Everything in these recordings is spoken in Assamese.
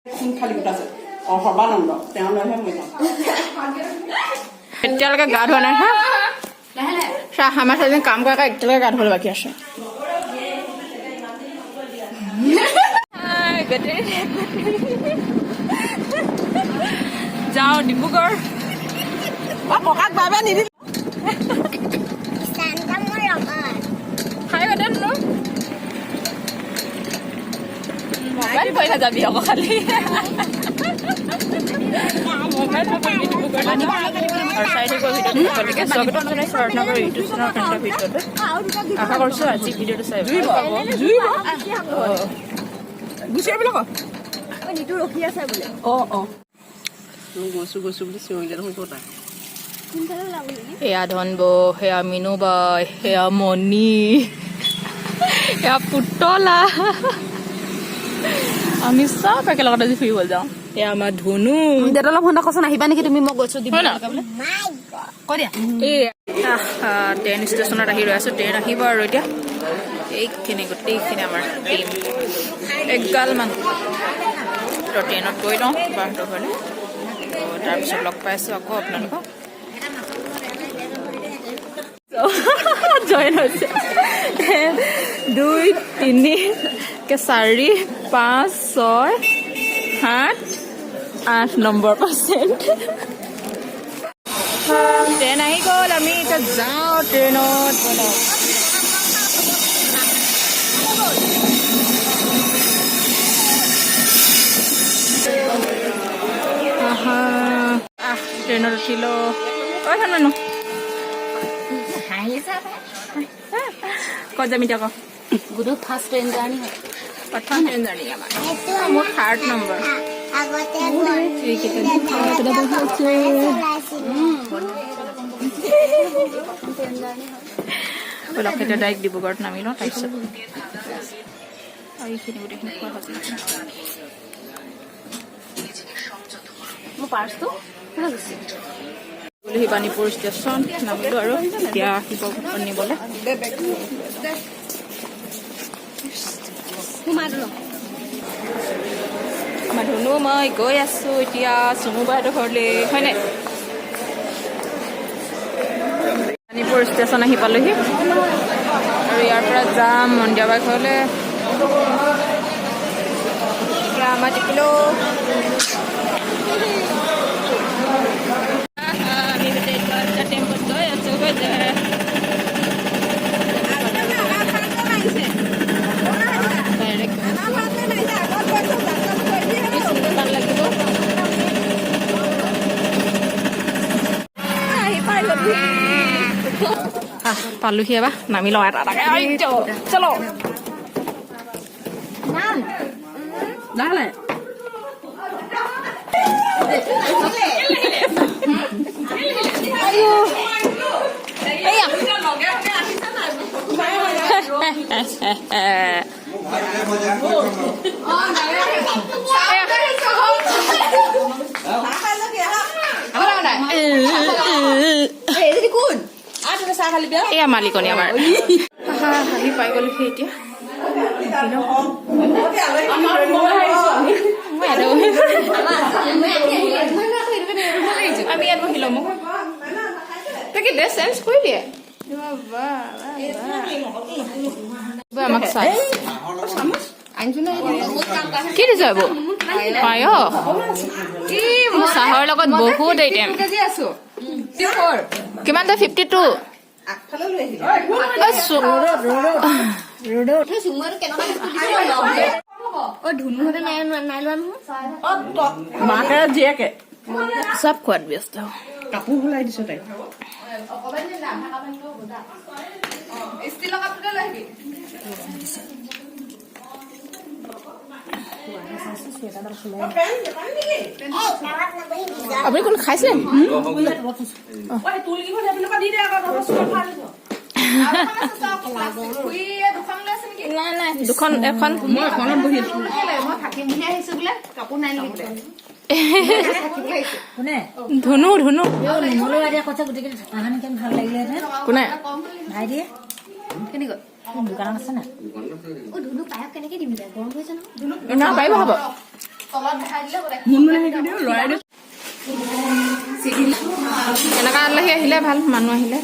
কোন খালী গোট আছে? অ, সৰ্বানন্দ, তেওঁলৈহে মই যাম। এতিয়ালৈকে গা ধোৱা নাই। হা চা, আমাৰ ছোৱালীজনী কাম কৰাকৈ এতিয়ালৈকে গা ধুবলৈ বাকী আছে। বেটেৰী যাওঁ ডিব্ৰুগড়। অ, ককাক বাবে নিদিলে। খাই দে নো মোবাইল পই নাযাবি আকৌ, খালি মোবাইল নকৰিবি। ডিব্ৰুগড় আৰু চাই থাকিব ভিডিঅ'টো। গতিকে স্বাগতম জনাইছোঁ অৰ্ণৱৰ ইউটিউব চেনেলৰ এটা ভিডিঅ'টো। আশা কৰিছোঁ আজি ভিডিঅ'টো চাই ভাল পাব। গুচি আহিবলৈ ক। নিতু ৰখি আছে বোলে। অ অ, মই গৈছো গৈছো বুলি চিঞৰিলে দেখোন, ক'ত? সোনকালে ওলাব নেকি? সেয়া ধনব, সেয়া মিনু বাই, সেয়া মণি, সেয়া পুতলা। আমি চব একেলগতে আজি ফুৰিবলৈ যাওঁ। এয়া আমাৰ ধুনু। দেউতালৈ ফোন এটা কচোন, আহিবা নেকি তুমি? মই গৈছো। হয় ন? কৈ দিয়া। এই ট্ৰেইন ষ্টেচনত আহি ৰৈ আছোঁ। ট্ৰেইন আহিব আৰু এতিয়া। এইখিনি গোটেইখিনি আমাৰ টিম, এগাল মানুহ। তো ট্ৰেইনত গৈ লওঁ বাহঁতৰ ঘৰলৈ। তো তাৰপিছত লগ পাইছোঁ আকৌ আপোনালোকক। জইন হৈছে এক, দুই, তিনি, চাৰি, পাঁচ, ছয়, সাত, আঠ নম্বৰ পাৰ্চেণ্ট। ট্ৰেইন আহি গ'ল, আমি এতিয়া যাওঁ ট্ৰেইনত। ব'লক। আহা, আহ, ট্ৰেইনত উঠিলো। ঐ ধনু, ক'ত যাম এতিয়া ক? গুডু, ফাৰ্ষ্ট ট্ৰেইন জাৰ্ণি হয়। প্ৰথম ট্ৰেইন জাৰ্ণি আমাৰ। মোৰ থাৰ্ড নম্বৰ। আগতে এইকেইটা বহি আছে। চলাইছিলো। ব'লক, এতিয়া ডাইৰেক্ট ডিব্ৰুগড়ত নামি লওঁ। তাৰপিছত আৰু এইখিনি গোটেইখিনি খোৱা হৈছে। মোৰ পাৰ্চটো কোনে গৈছে? শিৱানীপুৰ ষ্টেচন নামিলো আৰু এতিয়া আহিব নিবলৈ। সোমাই দিলো। আমাৰ ধুনু, মই গৈ আছো এতিয়া চুমুবাহঁতৰ ঘৰলৈ, হয়নে? শিৱানীপুৰ ষ্টেচন আহি পালোহি আৰু ইয়াৰ পৰা যাম মন্দিয়াবাই ঘৰলৈ। এতিয়া আমাৰ টিপিলো। আমি গোটেই টেম্পত গৈ আছো, হৈ যায়। ডাইৰেক্ট ভাল লাগিব। আহি পাই গ'লোহি। আহ, পালোহি। এবাৰ নামি লওঁ এটা এটাকে। আইটো, চলো। লাহে। এইয়া। কোন? এয়া মালিকনী আমাৰ। আহি পাই গ'লোহি এতিয়া। মই ইয়াতে বহি- আমি ইয়াত বহি ল'ম। তাকে ড্ৰেছ চেঞ্জ কৰি দিয়ে। আমাক চাই কি দিছ এইবোৰ? পায়স। মোৰ চাহৰ লগত বহুত আইটেম। আছো। কিমান? 52। আগফালে লৈ আহিলি। অ, ধুনুহঁতে নাই নাই লোৱা নহয়। মাকে জীয়েকে চব খোৱাত ব্যস্ত। কাপোৰ সলাই দিছে তাইক। আপুনি কোন খাইছে? নাই নাই, দুখন এখন। মই এখনত বহি আছো। মই থাকিম বুলি আহিছো বোলে, কাপোৰ নাই নেকি বোলে। কোনে? ধুনু, ধুনু। মোলৈ এতিয়া কৈছে, গোটেইকেইটা তাহানি কেনে ভাল লাগিলেহেঁতেন। কোনে? ভাইটিয়ে। কেনেকৈ? দোকানত আছে নাই? অ ধুনু, পায়স কেনেকে দিম এতিয়া? গৰম হৈছে নহয়। না, পাৰিব, হ'ব। এনেকুৱা আলহী আহিলে ভাল, মানুহ আহিলে।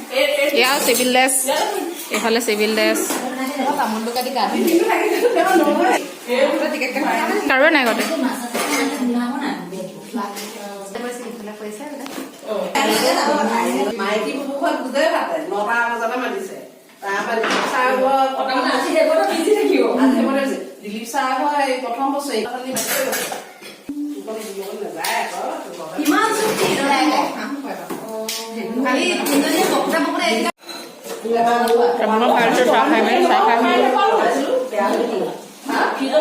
এয়াও চিভিল ড্ৰেছ, এইফালে চিভিল ড্ৰেছ। কাৰোৱে নাই গোটেই। মাইকী বুকুখন বুজে ভাতে 9টা বজাতে মাতিছে। তাৰপৰা দিলীপ ছাৰ ঘৰ দিলীপ ছাৰ ঘৰ এই প্ৰথম বছৰ এইখন মাতিছে। নাযায় আকৌ। মই ভাবিছোঁ চাহ খাই মেলি, চাহ খাই মেলি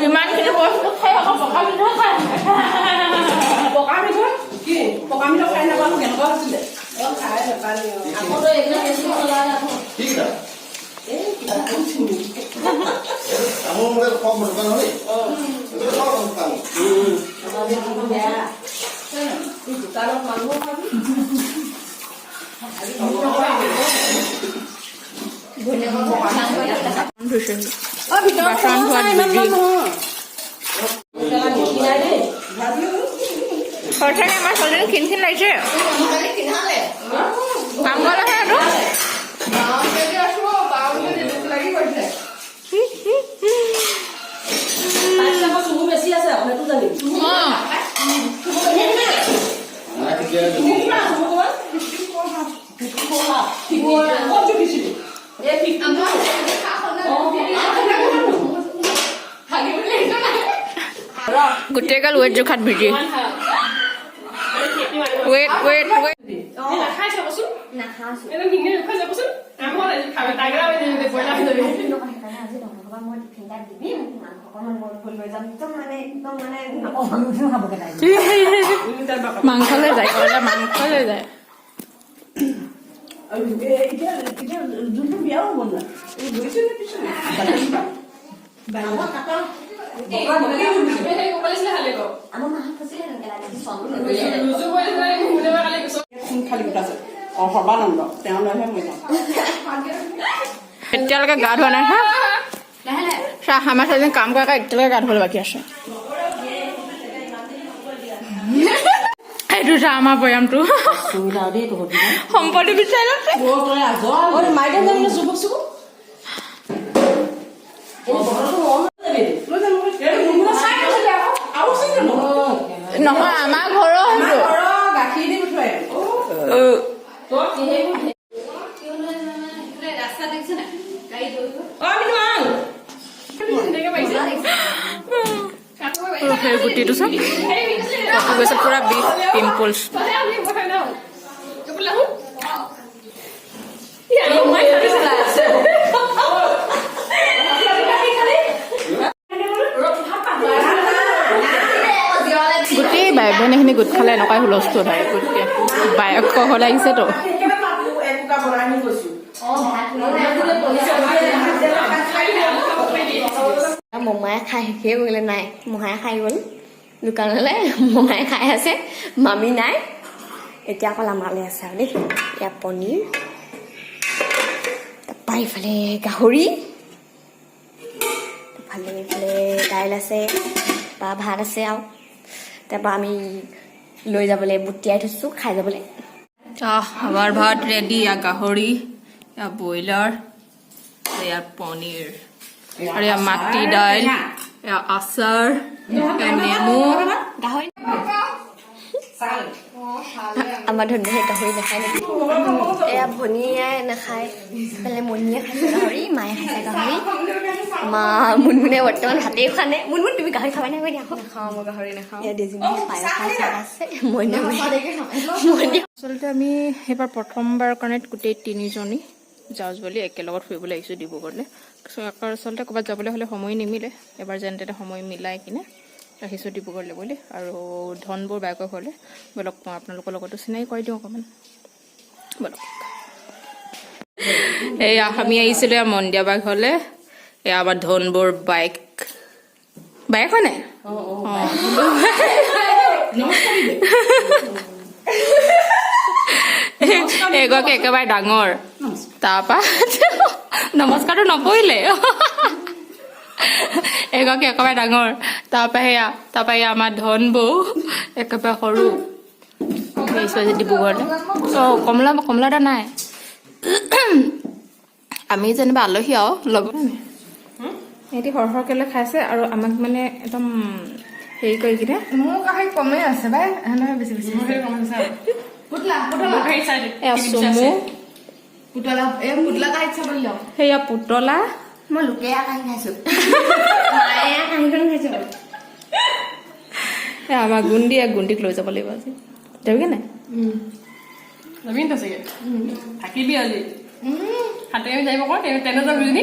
ইমানখিনি বস্তু খাই আকৌ পকা মিঠৈ খাই। পকা মিঠৈ কি পকা মিঠৈ খাই নাপালো, কেনেকুৱা হৈছিলে? খাই নাপালি। ঠিক আছে। তামোল মোলে কম দোকান হ'লেই কম তামোল। দোকানত মানুহ ধুইছেহি বাচন ধোৱাত বিজি। সঁচাকে আমাৰ ছোৱালীজনী ক্ষীণ ক্ষীণ লাগিছে। কাম কৰাহে আৰু। অঁ। গোটেই গাল ৱেট জোখাত বিজি। Wait wait wait. খাবগে তাই। মাংস লৈ যায়, ঘৰলৈ মাংস লৈ যায়। এতিয়া এতিয়া যোনটো বিয়াও হ'ব না। গৈছে নে পিছত? কোন খালী গোট আছে? অ, সৰ্বানন্দ তেওঁ লৈহে মই যাম। এতিয়ালৈকে গা ধোৱা নাই। হা চাহ, আমাৰ ছোৱালীজনী কাম কৰাকৈ এতিয়ালৈকে গা ধুবলৈ বাকী আছে। সেইটো চা, আমাৰ বৈয়ামটো সম্পত্তি বিচাৰি লৈছে। নহয়, আমাৰ ঘৰৰ সেইটো। গাখীৰ দি পঠোৱাই। সেই গুটিটো চব পকি গৈছে, পুৰা বিষ পিম্পলছ। গোটেই বাই ভনীখিনি গোট খালে এনেকুৱাই হুলস্থুল হয়। গোটেই বায়েক ঘৰলৈ আহিছেতো। মমায়ে খাই শেষেই কৰিলে। নাই, মহাই খাই গ'ল দোকানলৈ। মমায়ে খাই আছে, মামী নাই। এতিয়া অকল আমালৈ আছে আৰু দেই। ইয়াত পনীৰ, তাৰপৰা ইফালে গাহৰি, ইফালে ইফালে দাইল আছে বা ভাত আছে আৰু তাৰপৰা আমি লৈ যাবলৈ বুট তিয়াই থৈছোঁ খাই যাবলৈ। আমাৰ ভাত ৰেডি। ইয়াৰ গাহৰি, ইয়াৰ ব্ৰইলাৰ, ইয়াৰ পনীৰ আৰু ইয়াৰ মাটি দাইল, ইয়াৰ আচাৰ, ইয়াৰ নেমু। গাহৰি আমাৰ ধনুহে গাহৰি নাখায় নেকি? এয়া ভনীয়ে নাখায়, ইফালে মণিয়ে খাইছে গাহৰি, মায়ে খাইছে গাহৰি। মা মুনমুনে বৰ্তমান ভাতেই খোৱা নাই। মুনমুন, তুমি গাহৰি খাবা নাই? কৈ দিয়া। নাখাওঁ, মই গাহৰি নাখাওঁ। এয়া ডেজিমনি পায়স খাই আছে। মইনা মণি। আচলতে আমি সেইবাৰ প্ৰথমবাৰ কাৰণে গোটেই তিনিজনী জাউজ বুলি একেলগত ফুৰিবলৈ আহিছোঁ ডিব্ৰুগড়লৈ। আচলতে ক'ৰবাত যাবলৈ হ'লে সময় নিমিলে। এবাৰ যেন তেনে সময় মিলাই কিনে আহিছোঁ ডিব্ৰুগড়লৈ বুলি আৰু ধনবোৰ বায়েকৰ ঘৰলৈ। ব'লক, মই আপোনালোকৰ লগতো চিনাকি কৰি দিওঁ অকণমান। ব'লক। এয়া আমি আহিছিলোঁ এয়া মন্দিয়াবাগ ঘৰলৈ। এয়া আমাৰ ধনবোৰ বাইক, বায়েক হয় নাই? অঁ। এইগৰাকী একেবাৰে ডাঙৰ, তাৰপৰা নমস্কাৰটো নকৰিলে। এগৰাকী একেবাৰে ডাঙৰ, তাৰপৰা সেয়া, তাৰপৰা এয়া আমাৰ ধন বৌ একেবাৰে সৰু। আহিছোঁ আজি ডিব্ৰুগড়লৈ। অঁ, কমলা, কমলা এটা নাই। আমি যেনিবা আলহী আৰু লগত সিহঁতি সৰহ সৰহকৈ লৈ খাইছে আৰু আমাক মানে একদম হেৰি কৰি কিনে। মোৰ গাহৰি কমেই আছে বাই, নহয়, বেছি বেছি। এয়া চুমু। পুতলা, এই পুতলা গাহৰি চাবলৈ লওঁ। সেয়া পুতলা। মই লোকেয়া কাঁহী খাইছো, মায়ে কাঁহীখন খাইছো। এয়া আমাৰ গুন্দি, গুন্দিক লৈ যাব লাগিব আজি। যাবিগে নাই? যাবি নি চাগে? থাকিবি আজি। হাতে আমি যাব আকৌ ট্ৰেইনত যাম দুজনী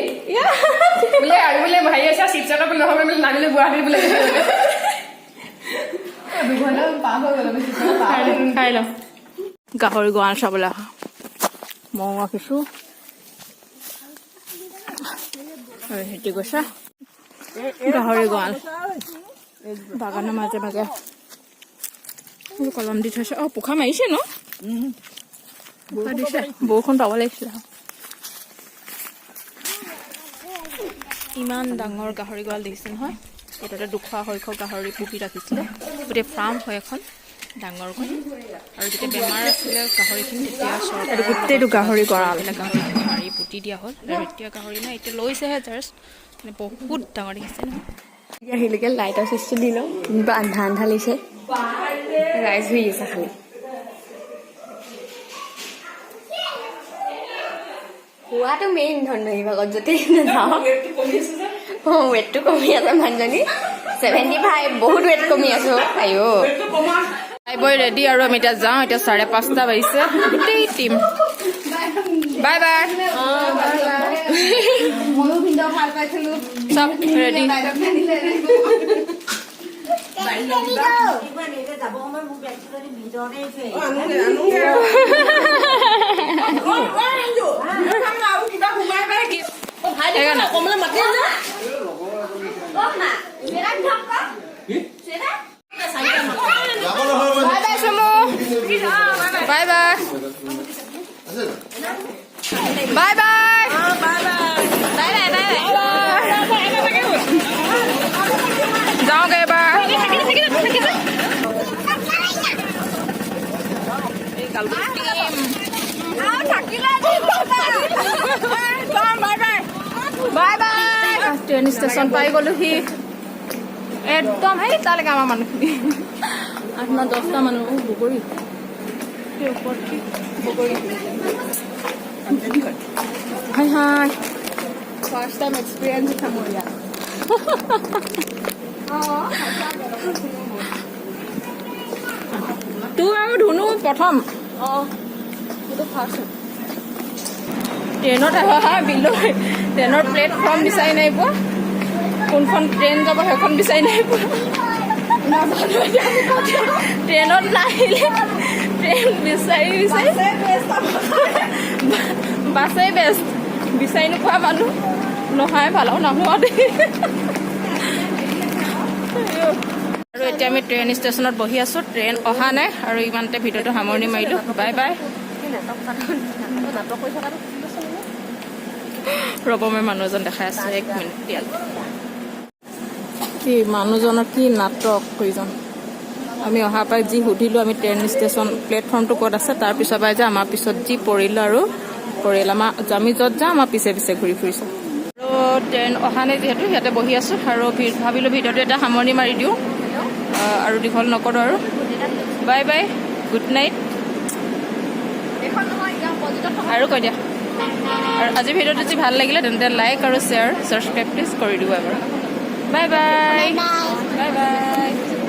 বোলে। আৰু বোলে হেৰি আছে শিৱসাগৰ বোলে, নহয় বোলে, নামিলে গুৱাহাটী বোলে। 2 ঘণ্টা পাৰ হৈ গ'ল। খাই ল। গাহৰি গঁৰাল চাবলৈ অহা ময়ো ৰাখিছোঁ আৰু সিহঁতি গৈছে। গাহৰি গঁৰাল বাগানৰ মাজে মাজে এইবোৰ কলম দি থৈছে। অঁ, পোখা মাৰিছে ন? পোখা দিছে। বৰষুণ পাব লাগিছিলে। ইমান ডাঙৰ গাহৰি গঁৰাল দেখিছে নহয়? তাতে 200-250 গাহৰি পুহি ৰাখিছিলে। গোটেই ফাৰ্ম হয় এখন ডাঙৰকৈ। আৰু যেতিয়া বেমাৰ আছিলে গাহৰিখিনি, তেতিয়া চৰকাৰৰ গোটেইটো গাহৰি গঁৰাল, গাহৰিখিনি মাৰি পুতি দিয়া হ'ল। আৰু এতিয়া গাহৰি নাই, এতিয়া লৈছেহে জাষ্ট। মানে বহুত ডাঙৰ, দেখিছে নহয়? আহিলৈকে লাইটৰ চুইচটো দি লওঁ, কিবা আন্ধা আন্ধা লাগিছে। ৰাইজ হৈ আছে খালি। খোৱাটো মেইন ধন ভাগত য'তেই নাযাওঁ। অঁ, ৱেটটো কমি আছে মানুহজনী, 75, বহুত ৱেট কমি আছো। আইঅ। খাই বৈ ৰেডি আৰু আমি এতিয়া যাওঁ। এতিয়া 5:30 বাজিছে। গোটেই টিম, বাই বাই। ময়ো ভিনদেউ ভাল পাইছিলো। চব ৰেডি। যাব নহয়। বাই বাই চুমু, বাই বাই। আছে। Bye bye bye bye bye bye. যাওঁগে এবাৰ। Bye bye. ট্ৰেইন ষ্টেচন পাই গ'লোহি। একদম সেই তালৈকে আমাৰ মানুহখিনি, 8, 9, 10টা মানুহ। বগৰী, সেই ওপৰত কি বগৰী। হাই হাই। ফাৰ্ষ্ট টাইম এক্সপিৰিয়েঞ্চ খামৰীয়া। তোৰ আৰু ধুনু প্ৰথম ট্ৰেইনত অহা। বিলৈ ট্ৰেইনৰ প্লেটফৰ্ম বিচাৰি নাই পোৱা। কোনখন ট্ৰেইন যাব সেইখন বিচাৰি নাই পোৱা। নাজানো এতিয়া আমি ক'ত। ট্ৰেইনত নাহিলে ট্ৰেইন বিচাৰি বিচাৰি বাছেই বেষ্ট। বিচাৰি নোপোৱা মানুহ নহয়, ভাল নাহোৱা দেই। আৰু এতিয়া আমি ট্ৰেইন ষ্টেচনত বহি আছোঁ, ট্ৰেইন অহা নাই। আৰু ইমানতে ভিডিঅ'টো সামৰণি মাৰিলোঁ। Bye bye. ৰ'ব, মই মানুহ এজন দেখাই আছোঁ, এক মিনিট। ইয়াত কি মানুহজনৰ কি নাটক কৰিজন। আমি অহাৰ পৰাই যি সুধিলোঁ আমি ট্ৰেইন ষ্টেচন প্লেটফৰ্মটো ক'ত আছে, তাৰ পিছৰ পৰাই যে আমাৰ পিছত যি পৰিল আৰু পৰিল। আমাৰ আমি য'ত যাওঁ, আমাৰ পিছে পিছে ঘূৰি ফুৰিছে। আৰু ট্ৰেইন অহা নাই যিহেতু ইয়াতে বহি আছোঁ আৰু ভাবিলোঁ ভিডিঅ'টো এটা সামৰণি মাৰি দিওঁ, আৰু দীঘল নকৰোঁ আৰু। বাই বাই, গুড নাইট আৰু কৈ দিয়া। আৰু আজি ভিডিঅ'টো যদি ভাল লাগিলে, তেন্তে লাইক আৰু শ্বেয়াৰ, ছাবস্ক্ৰাইব প্লিজ কৰি দিব এবাৰ। Bye bye, bye bye.